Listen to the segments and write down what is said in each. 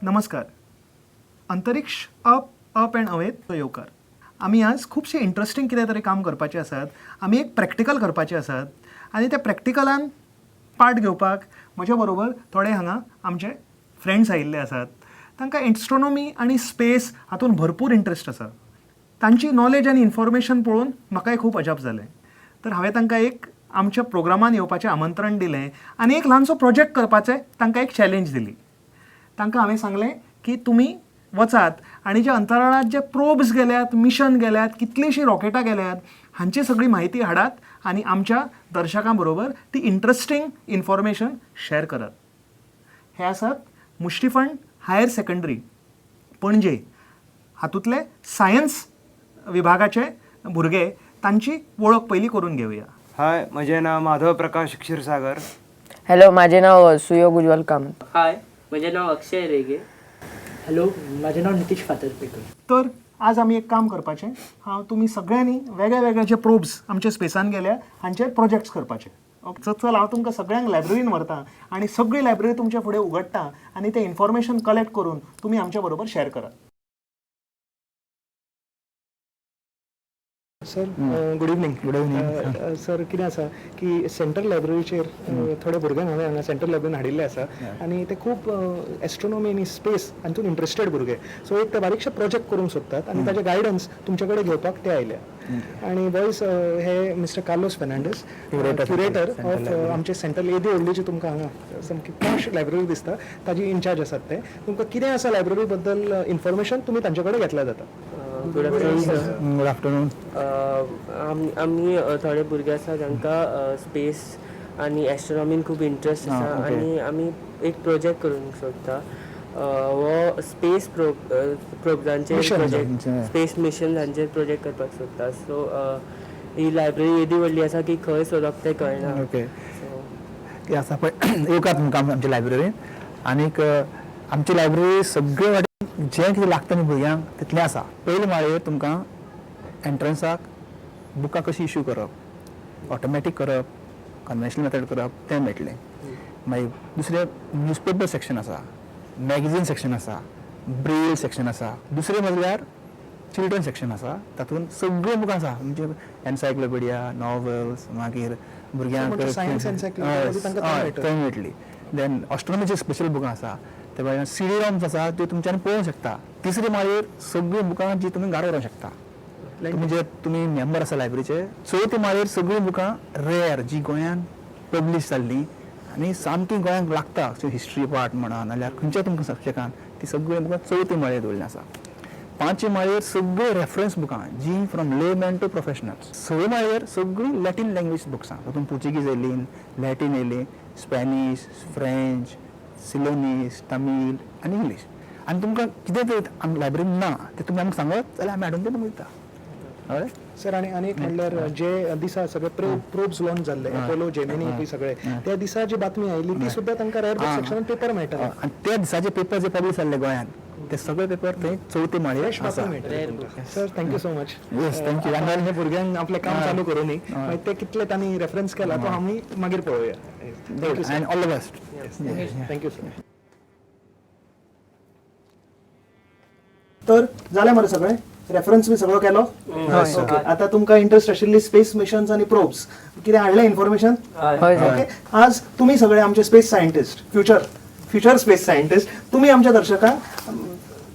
नमस्कार. अंतरिक्ष up up and अवेत येवकार. आमी आज खुबशें इंट्रस्टींग कितें तरी काम करपाचें आसात. आमी एक प्रॅक्टिकल करपाचें आसात आनी त्या प्रॅक्टिकलान पार्ट घेवपाक म्हज्या बरोबर थोडे हांगा आमचे फ्रेंड्स आयिल्ले आसात. तांकां एस्ट्रोनॉमी आनी स्पेस हातूंत भरपूर इंट्रस्ट आसा. तांची नॉलेज आनी इन्फॉर्मेशन पळोवन म्हाकाय खूब अजाप जालें. तर हांवें तांकां एक आमच्या प्रोग्रामान येवपाचें आमंत्रण दिलें आनी एक ल्हानसो प्रोजेक्ट करपाचें तांकां एक चॅलेंज दिली. तांकां हांवें सांगलें की तुमी वचात आनी जे अंतराळांत जे प्रोब्स गेल्यात, मिशन गेल्यात, कितलींशीं रॉकेटां गेल्यात हांची सगळी म्हायती हाडात आनी आमच्या दर्शकां बरोबर ती इंट्रस्टींग इन्फॉर्मेशन शॅर करात. हे आसात मुश्टीफंड हायर सेकंडरी पणजे हातूंतले सायन्स विभागाचे भुरगे. तांची वळख पयलीं करून घेवया. हाय, म्हजें नांव माधव प्रकाश क्षीरसागर. हॅलो, माझे नाव सुयोग उज्ज्वल कामत. हाय, म्हजें नांव अक्षय रेगे. हॅलो, माझे नाव नितीश फातर्पेकर. तर आज आमी एक काम करपाचें. हांव तुमी सगळ्यांनी वेगळे वेगळे जे प्रोब्स आमचे स्पेसान गेल्या हांचेर प्रोजेक्ट्स करपाचे. ओके, चल हांव तुमकां सगळ्यांक लायब्ररीन व्हरता आनी सगळी लायब्ररी तुमच्या फुडें उगडटा आनी तें इन्फॉर्मेशन कलेक्ट करून तुमी आमच्या बरोबर शॅर करात. Sir, good evening. Good evening. Sir, कितें आसा की सेंट्रल लायब्ररीचेर थोडे भुरग्यांक हांवें हांगा सेंट्रल लायब्ररीन हाडिल्ले आसा आनी ते खूब एस्ट्रोनॉमी आनी स्पेस हातूंत इंट्रस्टेड भुरगे. सो एक ते बारीकशे प्रोजेक्ट करूंक सोदतात आनी ताजें गायडन्स तुमचे कडेन घेवपाक ते आयल्या. आनी बॉयज, हे mister Carlos Fernandes, curator of आमचे सेंट्रल येदी व्हडली जी तुमकां हांगा सामकी पॉश लायब्ररी दिसता ताजी इन्चार्ज आसात ते. तुमकां कितें आसा लायब्ररी बद्दल इन्फॉर्मेशन तुमी तांचे कडेन घेतल्यार जाता. Good afternoon sir. Good afternoon. आमी थोडे भुरगे आसा जांकां स्पेस आनी एस्ट्रोनॉमीन खूब इंट्रस्ट आसा आनी आमी एक प्रोजेक्ट करूंक सोदता. हो स्पेस प्रोब्सांचेर प्रोजेक्ट, स्पेस मिशन हांचेर प्रोजेक्ट करपाक सोदता. सो ही लायब्ररी येदी व्हडली आसा की खंय सोदप तें कळना. ओके. सो कितें आसा पळय, येवकार तुमकां आमच्या लायब्ररीन. आनीक आमची लायब्ररी सगळे वाटेन जें कितें लागता न्ही भुरग्यांक तितलें आसा. पयले माळयेर तुमकां एंट्रन्साक बुकां कशी इश्यू करप, ऑटोमॅटीक करप, कन्वेन्शनल मेथड करप तें मेळटलें. मागीर दुसरें न्यूजपेपर सेक्शन आसा, मॅगझीन सेक्शन आसा, ब्रेल सेक्शन आसा. दुसरें म्हणल्यार चिल्ड्रन सेक्शन आसा, तातूंत सगळीं बुकां आसा म्हणजे एनसायक्लोपिडिया, नॉव्हल्स, मागीर भुरग्यांक म्हणजे science encyclopedia बी तांकां थंय मेळटलें. थंय मेळटली. देन ऑस्ट्रोनॉमीची स्पेशल बुकां आसा, ते भायर सी डी रॉम्स आसा त्यो तुमच्यान पळोवंक शकता. तिसरे माळयेर सगळीं बुकां जी तुमी घरा व्हरूंक शकता, तुमी जे तुमी मेंबर आसा लायब्ररीचे. चवथी माळयेर सगळीं बुकां रेअर जी गोंयांत पब्लीश जाल्लीं आनी सामकी गोंयांक लागता, हिस्ट्री पार्ट म्हणा नाल्यार खंयच्या तुमकां सब्जेक्टान, ती सगळीं बुकां चवथी माळयेर दवरिल्लीं आसा. पांचवी माळयेर सगळीं रेफरन्स बुकां जी फ्रॉम लेमॅन टू प्रोफेशनल्स. सवे माळयेर सगळीं लॅटीन लँग्वेज बुक्सां, तातूंत पुर्तुगीज येयली, लॅटीन येयली, स्पॅनीश, फ्रेंच, सिलोनीस, तमीळ आनी इंग्लीश. आनी तुमकां कितें तरी आमच्या लायब्ररीन ना तें तुमी आमकां सांगत जाल्यार आमी हाडून तें तुमकां दिता. कळ्ळें? सर, आनी आनी एक म्हणल्यार जे दिसा सगळे प्रोब्स लॉन्च जाल्ले, अपोलो, जेमिनी बी सगळे, त्या दिसा जी बातमी आयली ती सुद्दां तांकां रेअर बुक सेक्शनान पेपर मेळटाले. आनी त्या दिसाचे पेपर जे पब्लीश जाल्ले गोंयांत ते सगळे पेपर थंय चवथे माळयेर आसा. बातमी मेळटली. Sir, thank you so much. Yes, thank you. आनी हे भुरग्यांक आपलें काम चालू करूनी, मागीर ते कितले तांणी रेफरन्स केला तो आमी मागीर पळोवया. Thank you. And all the best. Thank you sir. तर जालें मरे सगळें? रेफरन्स बी सगळो केलो? ओके, आतां तुमकां इंट्रस्ट आशिल्ली स्पेस मिशन्स आनी प्रोब्स कितें हाडलें इन्फॉर्मेशन? हय सर. ओके, आज तुमी सगळे आमचे space scientist, future future space scientist, तुमी आमच्या दर्शकांक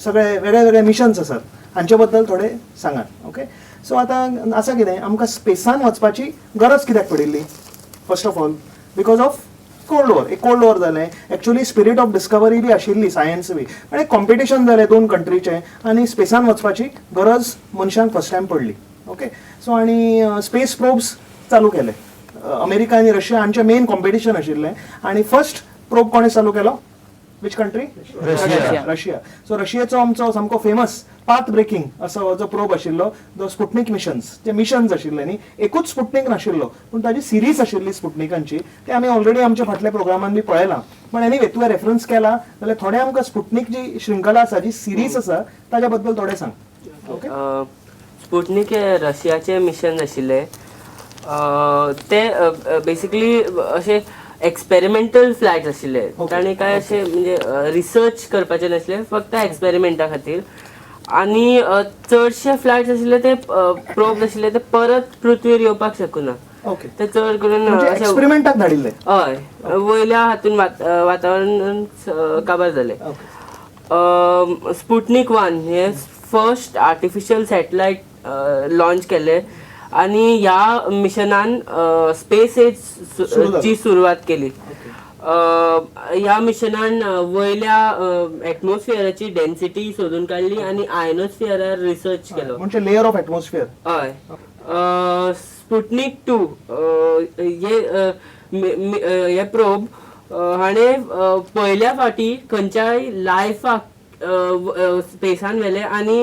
सगळे वेगळे वेगळे मिशन्स आसात हांचे बद्दल थोडे सांगात. ओके, सो आतां आसा कितें, आमकां स्पेसान वचपाची गरज कित्याक पडिल्ली? First of all, because of cold war. एक कोल्ड वॉर जालें, एक्चुअली स्पिरीट ऑफ डिस्कवरी बी आशिल्ली, सायन्स बी, पण एक कॉम्पिटिशन जालें दोन कंट्रीचें आनी स्पेसान वचपाची गरज मनशांक फर्स्ट टायम पडली. ओके, सो आनी स्पेस प्रोब्स चालू केले. अमेरिका आनी रशिया हांचें मेन कॉम्पिटिशन आशिल्लें आनी फर्स्ट प्रोब कोणें चालू केलो? Which country? Russia. Russia. So रशियेचो आमचो सामको फेमस पाथ ब्रेकिंग असो जो प्रोब आशिल्लो, जो स्पुटनिक मिशन्स, ते मिशन्स आशिल्ले न्ही, एकूच स्पुटनिक नाशिल्लो पूण ताजी सिरीज आशिल्ली स्पुटनिकांची. ते आमी ऑलरेडी आमच्या फाटल्या प्रोग्रामान बी पळयलां. पण एनिवे, तुवें रेफरन्स केला जाल्यार थोडे आमकां स्पुटनिक जी श्रृंखला आसा, जी सिरीज आसा, ताज्या बद्दल थोडें सांग. ओके. स्पुटनिक हे रशियाचें मिशन आशिल्लें. ते बेसिकली अशें एक्सपेरिमेंटल फ्लायट आशिल्ले. ताणें काय अशें म्हणजे रिसर्च करपाचे नासले, फक्त एक्सपेरिमेंटा खातीर. आनी चडशे फ्लायट्स आशिल्ले ते प्रोब्स आशिल्ले ते परत पृथ्वीर येवपाक शकना. ओके. ते चड करून म्हणजे अशे एक्सपेरिमेंटाक धाडिल्ले. हय, वयल्या हातून वातावरण काबार जालें. स्पुटनीक 1 हे फर्स्ट आर्टिफिशियल सॅटलायट लॉन्च केले आनी ह्या मिशनान स्पेस एज सुरू जालो. ची सुरवात केली. ह्या मिशनान वयल्या एटमॉस्फियराची डेन्सिटी सोदून काडली आनी आयनोस्फियरार रिसर्च केलो. म्हणजे लेयर ऑफ एटमॉस्फियर. हय. स्पुटनीक 2 हे हे प्रोब हाणें पयल्या फावटी खंयच्याय लायफाक स्पेसान व्हेले आनी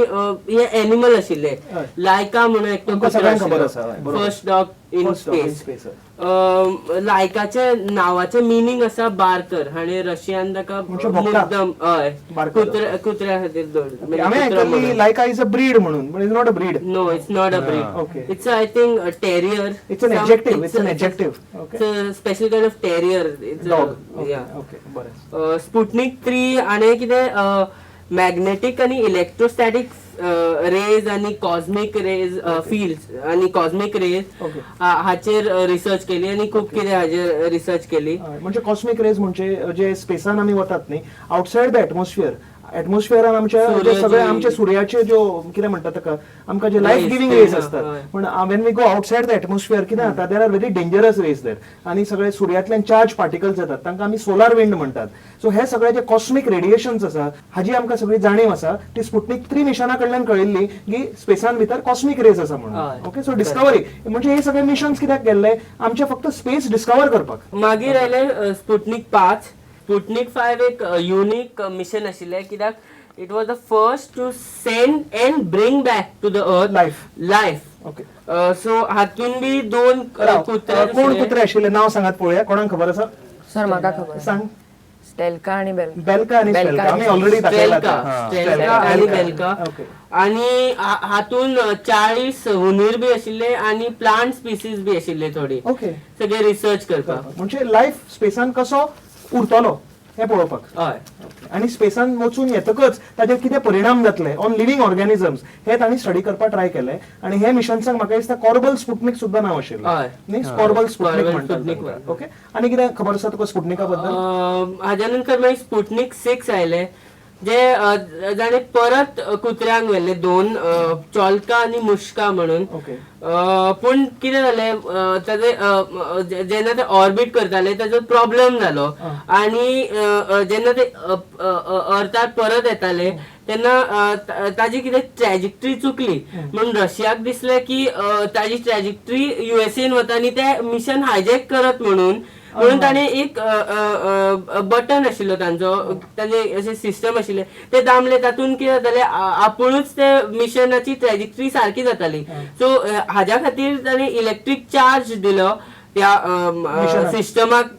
हे एनिमल आशिल्ले हय. लायका म्हणून एकटो तुमकां कुत्रो सगळ्यांक खबर आसा, हय, बरोबर. First dog in First dog in space. space, हय. लायकाचे नावाचे मिनींग आसा बार्कर. हाणें रशियान ताका म्हणजे भोंकता. मुद्दम हय बार्कर. कुत्र्या खातीर दवरलो. हांवें ऐकल्ली लायका is a breed म्हणून, but is not a breed. No, it's not a breed. Okay. It's, I think, a terrier. It's an adjective. It's an adjective. Okay. It's a special kind of terrier. It's dog. A, yeah. Okay, बरें. Sputnik 3 हाणें कितें magnetic आनी electrostatic rays आनी कॉस्मीक rays fields आनी कॉस्मीक rays Okay. हाचेर research केली आनी खूब कितें हाचेर रिसर्च केली. हय, म्हणजे कॉस्मिक रेज म्हणजे जे स्पेसान आमी वतात न्ही, आउटसायड the atmosphere, एटमॉस्फियरान आमच्या जे सूर्याची- सगळे आमच्या सुर्याचे ज्यो कितें म्हणटात ताका आमकां जे लायफ Rays, giving ते, रेज असतात, हय. पण when we go outside the atmosphere कितें जाता, there are very dangerous rays there आनी सगळे सुर्यांतल्यान चार्ज पार्टिकल्स येतात, तांकां आमी सोलार विंड म्हणटात. सो हे सगळे जे कॉस्मिक रेडिएशन्स आसा हाजी आमकां सगळी जाणीव आसा ती स्पुटनिक 3 मिशना कडल्यान कळिल्ली की स्पेसान भितर कॉस्मिक रेज आसा म्हणून. हय. ओके, सो डिस्कवरी म्हणजे हे सगळे मिशन्स कित्याक केल्ले आमचे, फक्त स्पेस डिस्कवर करपाक. मागीर आयले स्पुटनिक 5. स्पुटनिक 5 एक युनीक मिशन आशिल्लें कित्याक it was the first to send and bring back to the earth Life. Life. Okay. So हातून बी दोन राव, कुत्रे कोण आशिल्ले. कुत्रे आशिल्ले नाव सांगात पळोवया, कोणाक खबर आसा? सर, म्हाका खबर. सांग. स्टेल्का आणि बेल्का. बेल्का आनी बेल्का. स्टेल्का आमी ऑलरेडी दाखयला. स्ट्रेल्का, स्ट्रेल्का आनी बेल्का. ओके. आणि हातून 40 हुंदीर बी आशिल्ले आनी प्लांट स्पिसीस बी आशिल्ले थोडी. ओके. सगळे रिसर्च करपाक. म्हणजे लायफ स्पेसान कसो उरतलो हें पळोवपाक. हय. आनी स्पेसान वचून येतकच ताचेर कितें परिणाम जातले ऑन लिव्हिंग ऑर्गॅनिझम्स हे तांणी स्टडी करपाक ट्राय केलें. आनी हे मिशन्साक म्हाका दिसता कॉर्बल स्पुटनिक सुद्दां नांव आशिल्लें. हय. न्ही, कॉर्बल स्पुटनिक कॉर्बल म्हणटात स्पुटनिक. तांकां. ओके, आनी कितें खबर आसा तुका स्पुटनिका बद्दल? हाज्या नंतर मागीर स्पुटनिक 6 आयले जे जाणे परत कुत्र्यांक व्हेल्ले दोन, चॉल्का आनी मुश्का म्हणून. ओके. पूण कितें जालें, ताजे जेन्ना ते ऑर्बिट करताले ताजो प्रॉब्लम जालो आनी अ, अ, जेन्ना ते अर्थार परत येताले तेन्ना ताजी कितें ट्रॅजेक्टरी चुकली म्हणून रशियाक दिसलें की ताजी ट्रॅजेक्टरी युएसएन वता आनी ते मिशन हायजॅक करत म्हणून. म्हणून ताणें एक बटन आशिल्लो तांचो, तांचे अशें सिस्टम आशिल्लें ते दामले, तातूंत कितें जातालें, आपुणूच ते मिशनाची ट्रॅजेक्टरी सारकी जाताली. सो हाज्या खातीर ताणें इलेक्ट्रीक चार्ज दिलो त्या मिशनाक. सिस्टमाक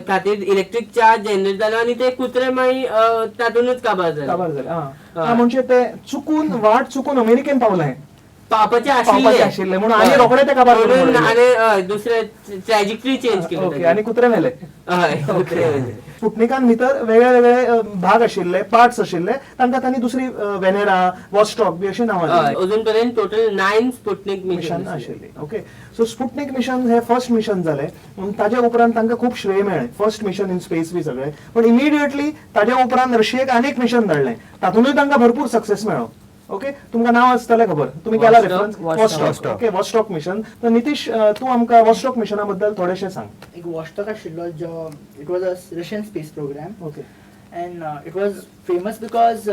खातीर, इलेक्ट्रीक चार्ज जनरेट जालो आनी ते कुत्रे मागीर तातूंतच काबार जाले. काबार जाले. आं, म्हणजे ते चुकून वाट चुकून अमेरिकेन पावले. पावपाचे पावपाचे आशिल्ले. आशिल्ले म्हणून आनी रोखडे ते काबार करून म्हणून उडयले. आनी दुसरे ट्रॅजेक्टरी चेंज केली ओके ताची. आनी कुत्रे मेले. हय, कुत्रे मेले. स्पुटनिकान भितर वेगळे वेगळे भाग आशिल्ले, पार्ट्स आशिल्ले, तांकां तांणी दुसरी वेनेरा, वॉस्टॉक बी अशी नांवां हय, दिली. अजून पर्यंत टोटल 9 स्पुटनिक मिशन मिशन आशिल्ली. ओके, सो स्पुटनिक मिशन हे फर्स्ट मिशन जालें पूण ताज्या उपरांत तांकां खूब श्रेय मेळ्ळें, फर्स्ट मिशन इन स्पेस बी सगळें. पण इमिडिएटली ताज्या उपरांत रशियेक आनीक मिशन धाडलें, तातूंतय तांकां भरपूर सक्सेस मेळ्ळो. ओके, तुमकां नांव आसतलें खबर, तुमी केला Vostok, reference Vostok. Okay, Vostok mission. तर नितीश, तूं आमकां वॉस्टॉक मिशना बद्दल थोडेशें सांग. एक वॉस्टॉक आशिल्लो जो it was a Russian space program. Okay. And it was famous because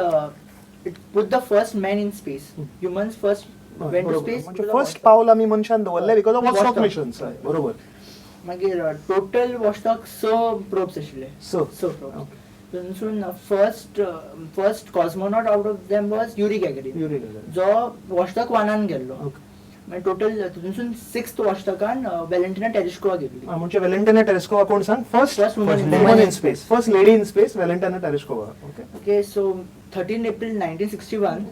it put the first man in space. Humans first went to space. म्हणजे फर्स्ट पावल आमी मनशान दवरलें because of Vostok Vostok. Mission. बरोबर. मागीर total Vostok 6 probes आशिल्ले. स. 6 probes. थंयसून first cosmonaut out of them was Yuri Gagarin. Yuri Gagarin. जो वॉस्टॉक 1 गेल्लो. ओके. मागीर टोटल थंयसून 6th वॉस्टॉकान वेलेंटिना टेरिस्कोवा गेल्ली. म्हणजे वेलेंटिना टेरेस्कोवा कोण सांग? First First woman in woman in space, first lady in space, Valentina Tereshkova. Okay. Okay, so 13 April 1961,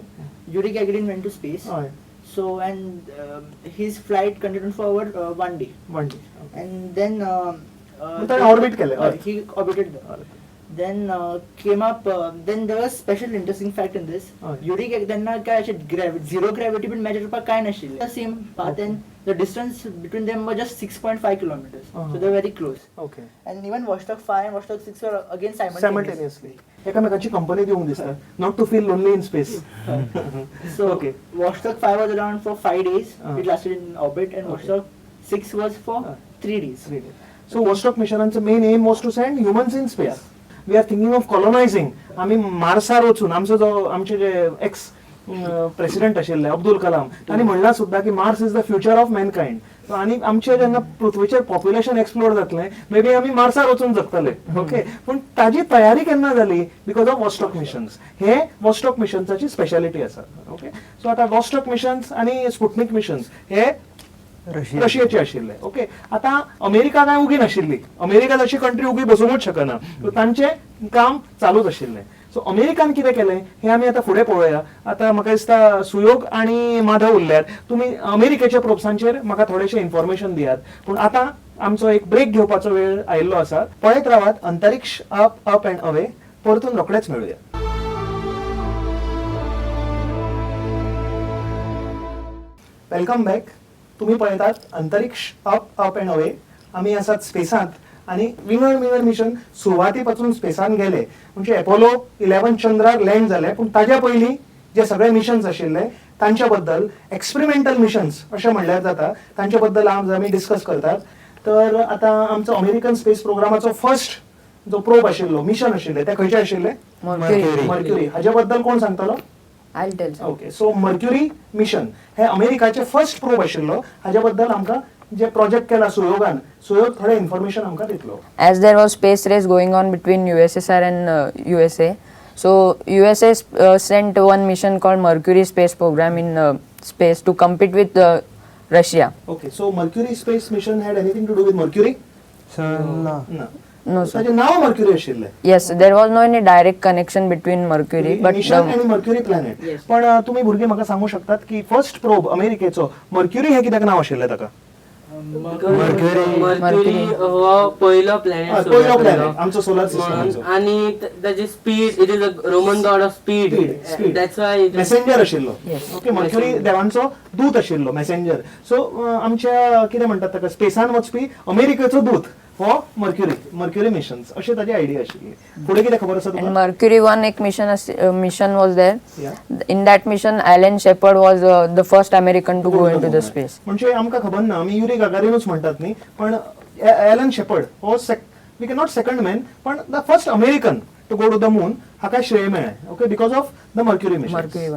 Yuri Gagarin went to space. हय. So and his flight continued for over 1 day. One day. And then ताणें orbit केलें, Earth. He orbited the Earth. Then came up. Then there was special interesting fact in this. हय. Yuri तेन्ना काय अशें zero gravity बीन major करपाक काय नाशिल्लें. Same path and the distance between them was just 6.5 kilometers. So they very close. Okay. And even Vostok 5 and Vostok 6 were again simultaneous. Simultaneously एकामेकाची company दिवंक दिसता, not to feel lonely in space. So Okay. Vostok 5 was around for 5 days. It lasted in orbit, and Vostok 6 was for 3 days. So Vostok मिशनांचं main aim was to send humans in space. We are thinking of colonizing. आमी मार्सार वचून आमचो जो आमचे जे ex president आशिल्ले अब्दुल कलाम, तांणी म्हणलां सुद्दां की Mars is the future of mankind. आनी आमचे जेन्ना पृथ्वीचेर पॉप्युलेशन एक्सप्लोर जातलें, मे बी आमी मार्सार वचून जगतले. ओके, पूण ताजी तयारी केन्ना जाली? Because of Vostok missions. हे वॉस्टॉक मिशन्साची स्पेशालिटी आसा. ओके, सो आतां वॉस्टॉक मिशन्स आनी स्पुटनिक मिशन्स हे रशियेचे आशिल्ले. ओके, आतां अमेरिका काय उगी नाशिल्ली. अमेरिका जशी कंट्री उगी बसूंकूच शकना. सो तांचें काम चालूच आशिल्लें. सो अमेरिकान कितें केलें हें आमी आतां फुडें पळोवया. आतां म्हाका दिसता सुयोग आनी माधव उरल्यात, तुमी अमेरिकेच्या प्रोब्सांचेर म्हाका थोडेशें इन्फॉर्मेशन दियात. पूण आतां आमचो एक ब्रेक घेवपाचो वेळ आयिल्लो आसा. पळयत रावात अंतरिक्ष अप अप अँड अवे. परतून रोखडेच मेळुया. Welcome back. तुम्ही पळयतात अंतरिक्ष अप अप अँड अवे. आमी आसात स्पेसांत आनी विंगड विंगड मिशन सुरवाती पासून स्पेसान गेले. म्हणजे एपोलो 11 चंद्रार लँड जाले, पूण ताज्या पयलीं जे सगळे मिशन्स आशिल्ले तांच्या बद्दल, एक्सपेरिमेंटल मिशन्स अशें म्हणल्यार जाता, तांच्या बद्दल आज आमी डिस्कस करतात. तर आतां आमचो अमेरिकन स्पेस प्रोग्रामाचो फर्स्ट जो प्रोब आशिल्लो, मिशन आशिल्लें, तें खंयचें आशिल्लें? मर्क्युरी. मर्क्युरी. हाजे बद्दल कोण सांगतलो? I'll tell sir. Okay, so Mercury mission हे अमेरिकाचे फर्स्ट प्रोब आशिल्लो. हाजे बद्दल आमकां जे प्रोजेक्ट केला सुयोगान, सुयोग थोडें इन्फॉर्मेशन आमकां दितलो. As there was space race going on between USSR and USA, so USA sent one mission called Mercury space program in space to compete with Russia. Okay, so Mercury space mission had anything to do with Mercury? Sir ना. ना. No, sir. ताचें नांव mercury आशिल्लें. Yes, there was no any direct connection between Mercury, but mission आनी mercury planet. पण तुमी भुरगीं म्हाका सांगू शकतात की फर्स्ट प्रोब अमेरिकेचो मर्क्युरी हें कित्याक नांव आशिल्लें ताका? मर्क्युरी हो पयलो प्लॅनेट. पयलो प्लॅनेट आमचो सोलर सिस्टमाचो. आणि ताची speed, it is a Roman god of speed, that's why. Messenger आशिल्लो. ओके, मर्क्युरी देवांचो दूत आशिल्लो, मेसेंजर. सो आमच्या कितें म्हणटात ताका, स्पेसान वचपी अमेरिकेचो दूत हो मर्क्युरी, मर्क्युरी मिशन्स अशी ताजी आयडिया आशिल्ली. फुडें कितें खबर आसा and तुका? Mercury 1 एक mission was there. Yeah. In that mission, Alan Shepard was the first American to go into the space. म्हणजे आमकां खबर ना, आमी युरी गागारीनूच म्हणटात न्ही, पण एलन शेपर्ड हो we can not second man, पण the first American to go to the moon हाका श्रेय मेळ्ळें. Okay, because of the Mercury mission. Mercury.